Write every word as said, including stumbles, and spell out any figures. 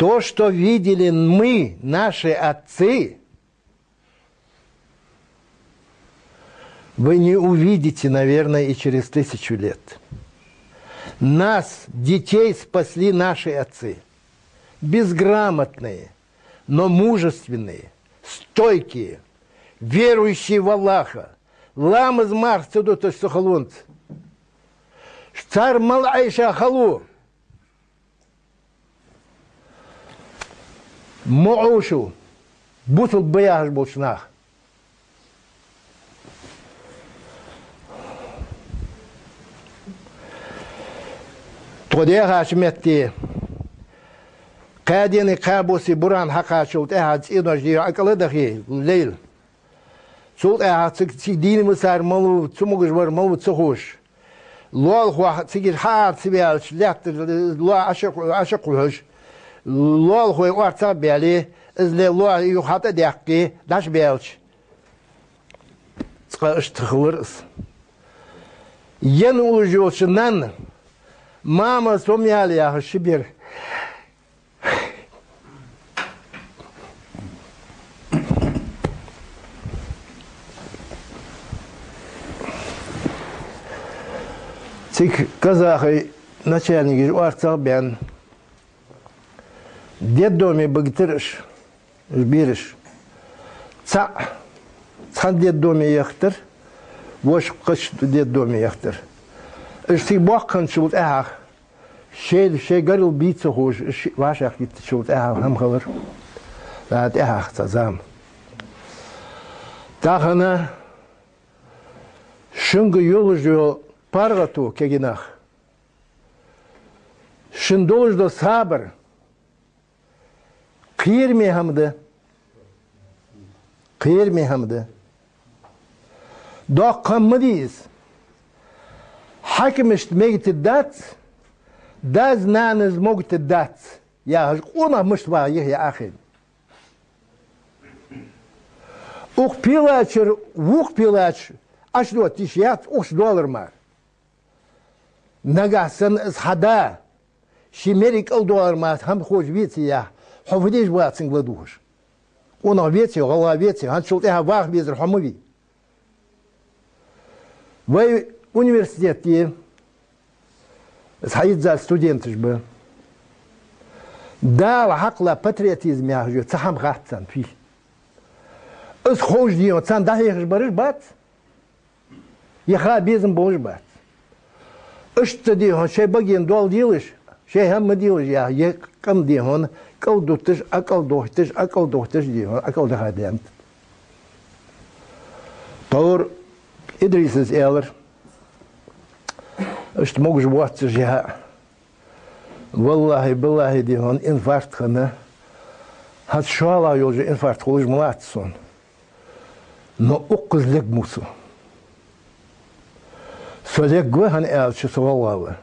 То, что видели мы, наши отцы, вы не увидите, наверное, и через тысячу лет. Нас, детей, спасли наши отцы. Безграмотные, но мужественные, стойкие, верующие в Аллаха. Ламаз, марха ца дуташ цу халонца. Цар мел Ӏайша хало ма Ӏовшу, бусалба ба яхаш болча наха. Тхо даьхача метте, кхаь денна, кхаь бусса буран хьакхачул тӀехьагӀа цӀенош дийхьа Ӏакъала дахе, лейла. Цул тӀехьагӀа цига, цига дийна ма цар малув, цамогаш вар малув ца ховш. Лоалахой цига хьаара ца ваьлча, лаьтта лоа Ӏаша, Ӏаша кхухьаш, лоалахой орцагӀа баьле, из ле лоа юха хьатӀа а даьккхе, дӀаш баьлча. Цкъа иштта хилар из. Ена уллаш йолча нанна, мама, со ма яла яхаш ши бер. Цига казахий начальникаш орцагӀа баьнна. Детдоме бигтар уж, уж бераш. ЦаӀ цхьан детдоме яхийтар, вож кхыча детдоме яхийтар. Уж цига боккха хинначул тӀехьагӀа, шоай, шоай гаргара бий ца ховш, уж шиъ вӀашагӀкхийттачул тӀехьагӀа хӀама хилар. ТӀехьагӀа цхьа зама. Тахан шуга йолаш йола паргӀато, кагий нах, шун долаш дола сабар, кхераме хӀама да. Кхераме хӀама да. Доккха хӀама ма дий из. Хьакимашта мегаш дац, дас-нанас могаш дац, яхаш, къонах мишта вагӀа йихьа я ахин. Укх пилачара вокх пилача Ӏаш дотташ яц укх долар мара. Нагахь санна из хьа да ший мере кӀал доалар мара хӀама ховш веце яхь, хьо фу деш ва цунга ладувгӀаш? Къонах веце, гӀалгӀа веце, хӀанзчул тӀехьагӀа ваха везар хьо ма вий. Вай университете, из хьайизза студенташ ба. Дала хьакхалла патриотизм яхаш йола цхьа хӀама хац царна фий. Из ховш дий хьона, царна дӀахьехаш бараш бац. Е ха безам болаш бац. Иштта дий хьона, шоай баге доал делаш, шоай хӀама ма делаш яхаш, е къам дий хьона, кӀал дуташ, Ӏакъал дохийташ, Ӏакъал дохийташ дий хьона, Ӏакъал даха даьннад. Тховра Идрисас аьлар, иштта могаш воаццаш яхь. Валлахьи, биллахьи дий хьона, инфаркт хинна, хӀанз шоллагӀа йолаш инфаркт хулаш ма латт сона. Но укхаза лергва со. Со лергва, хӀана аьлча со гӀалгӀа ва.